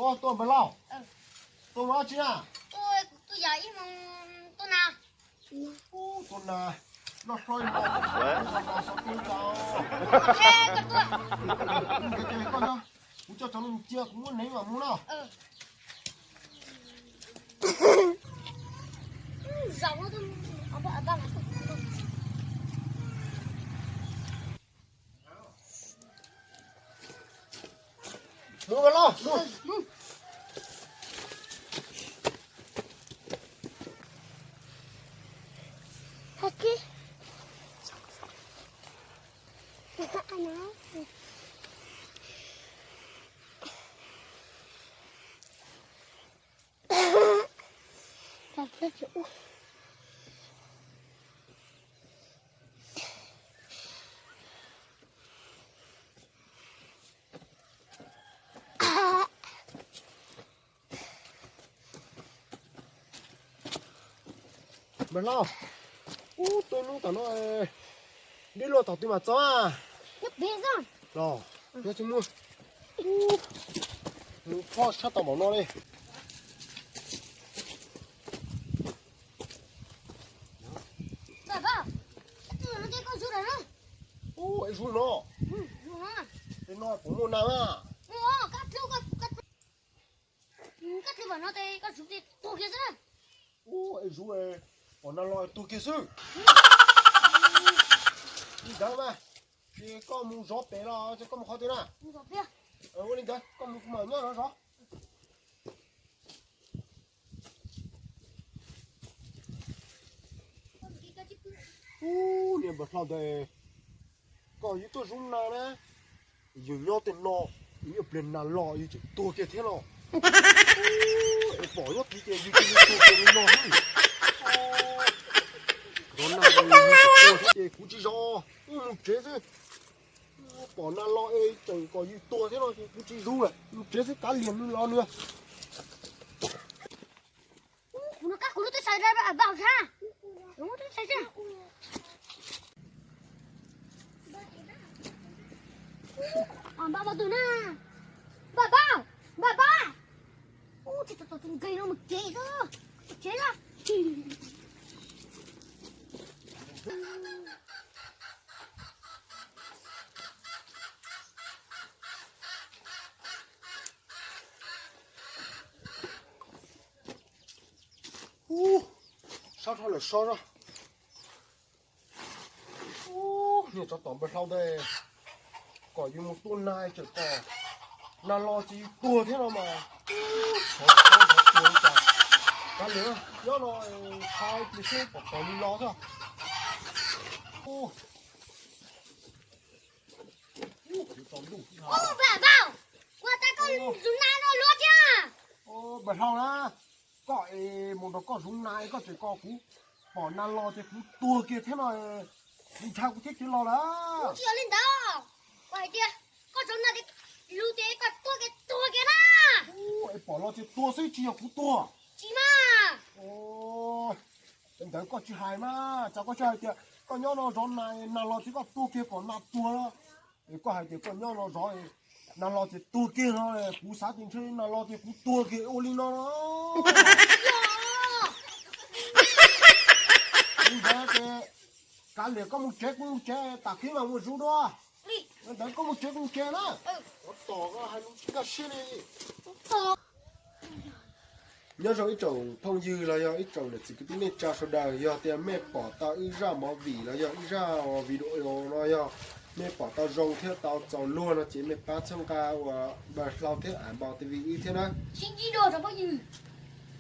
Tua npawg laus, tua mus dab tsi na? Tua yam ib hmo tua nas. Tua nas, noj hlob ib hmo, tua nas xov tua cas. Koj tua, koj tua, kuv coj tsov cia kuv muab hneev mam mus no. Mus los, mus. Npawg laus, ub, tuaj hnub tom no, dib luaj tom twg mam txog? Los, nyob tsis muaj, mus phoj sab tom npaum no li. Ub, es zuj no, es no puas muaj nas na? Ub, es zuj, pom nas los tuag kiag xwb. Li ntawd mas, ces koj mus zov pem los ces koj mus qhov twg na? Ua li ntawd koj mus, kuv mam nyob zov zov. Ub, niag npawg hlau ntawd, koj yug tuaj zov nas na, yus nyob tej no, ib pliag nas los yus tseem tuag kiag thiab los. Es pom nyob tid ces yus cia li tuag kiag li no xwb. Zov nas yus tseem tuag thiab ces kuv tsis zov, wb mus tsev xwb. Pom nas los es tseem kom yus tuag thiab no ces kuv tsis zov lawm, mus tsev xwb, kav liam nws los nws. Npawg, npawg, tus na, npawg, npawg, ub, tsis tau tus nkeeg no mus kev xwb, tsev na. Ub, sab dhau lawm, sab dhau. Ub, niag tsov tom npawg hlau ntawd, kom yus mus tua nas tseem kom nas los ces yus tuag thiab no mas. Ub, tsov tom npawg hlau tuag li cas. Kav liam, nyob no, thaij pliag xwb pom pom li los xwb. Ub, ub, npawg hlau na, koj es mus nrog koj zov nas koj tseem kom kuv pom nas los ces kuv tuag kiag thiab no, kuv ntshaw kuv thiab tsev los lawm. Tsis yog li ntawd, koj hais tias koj zov nas ces lus tias koj tuag kiag tuag kiag na. Ub, es pom los ces tuag xwb tsis yog kuv tuag. Tsis mas. Ntawd koj tsis hais mas, cas koj tsis hais tias koj nyob no zov nas, nas los ces koj tuag kiag pom nas tuag. Es koj hais tias koj nyob no zov nas los ces tuag kiag no, kuv xav tias ntshe nas los ces kuv tuag kiag ua li no. Kuv ntawd ces kav liam, koj mus tsev kuv mus tsev, tam kib mam mus zov dua. Ntawd koj mus tsev kuv mus tsev na. Ov, tom koj hais lus tsis nkag siab li. Nyob zoo ib tsoom phooj ywg los yog ib tsoom niam txiv kwv tij neej tsa sawv daws, yog tias mej pom tau ib zaj movie los yog ib zaj video no, yog mej pom tau zoo thiab tau txaus luag no ces mej pab txhawb nqa uas npawg hlau thiab av npau T V ib thiab na. Sib ntsib dua tsoom phooj ywg.